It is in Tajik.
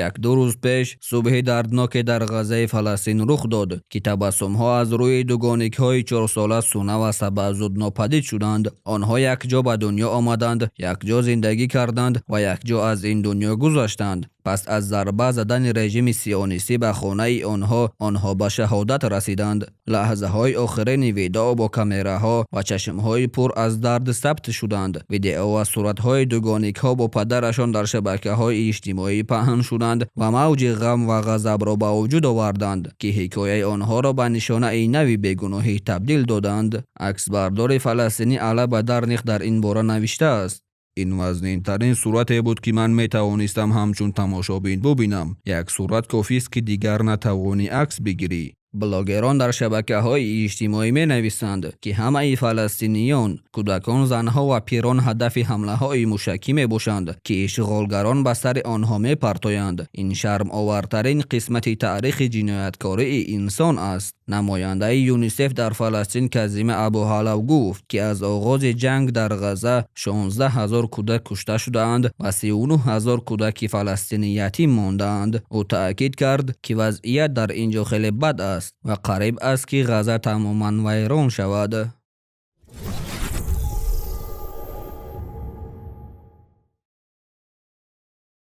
Як-ду рӯз пеш субҳи дардноке дар Ғаззаи Фаластин рух дод, ки табассумҳо аз рӯи дугоникҳои чорсола Суна ва Саба зуд нопадид шуданд. Онҳо якҷо ба дунё омаданд, якҷо зиндагӣ карданд ва якҷо аз ин дунё гузаштанд. Пас аз зарба задани режими сионистӣ ба хонаи онҳо, онҳо ба шаҳодат расиданд. Лаҳзаҳои охирини видоъ бо камераҳо ва чашмҳои пур аз дард сабт шуданд. Видео ва суратҳои дугоникҳо бо падарашон дар шабакаҳои иҷтимоӣ паҳн шуданд ва мавҷи ғам ва ғазабро ба вуҷуд оварданд, ки ҳикояи онҳоро ба нишонаи нави бегуноҳӣ табдил доданд. Аксбардори фаластинӣ Ала Бадарних дар ин бора навиштааст: Ин вазнинтарин сурате буд, ки ман метавонистам ҳамчун тамошобин бубинам. Як сурат кофист, ки дигар натавонӣ акс бигирӣ. Блогерон дар шабакаҳои иҷтимоӣ менависанд, ки ҳамаи фаластиниён, кӯдакон, занҳо ва пирон ҳадафи ҳамлаҳои мушакӣ мебошанд, ки ишғолгарон ба сари онҳо мепартоянд. Ин шармовартарин қисмати таърихи ҷинояткории инсон аст. Намояндаи ЮНИСЕФ дар Фаластин Казима Абуҳалав гуфт, ки аз оғози ҷанг дар Ғазза 16 ҳазор кӯдак кушта шудаанд ва 39 ҳазор кӯдаки фаластинӣ ятим мондаанд. Ӯ таъкид кард, ки вазъият дар ин ҷо хеле бад аст ва қариб аст, ки Ғазза тамоман вайрон шавад.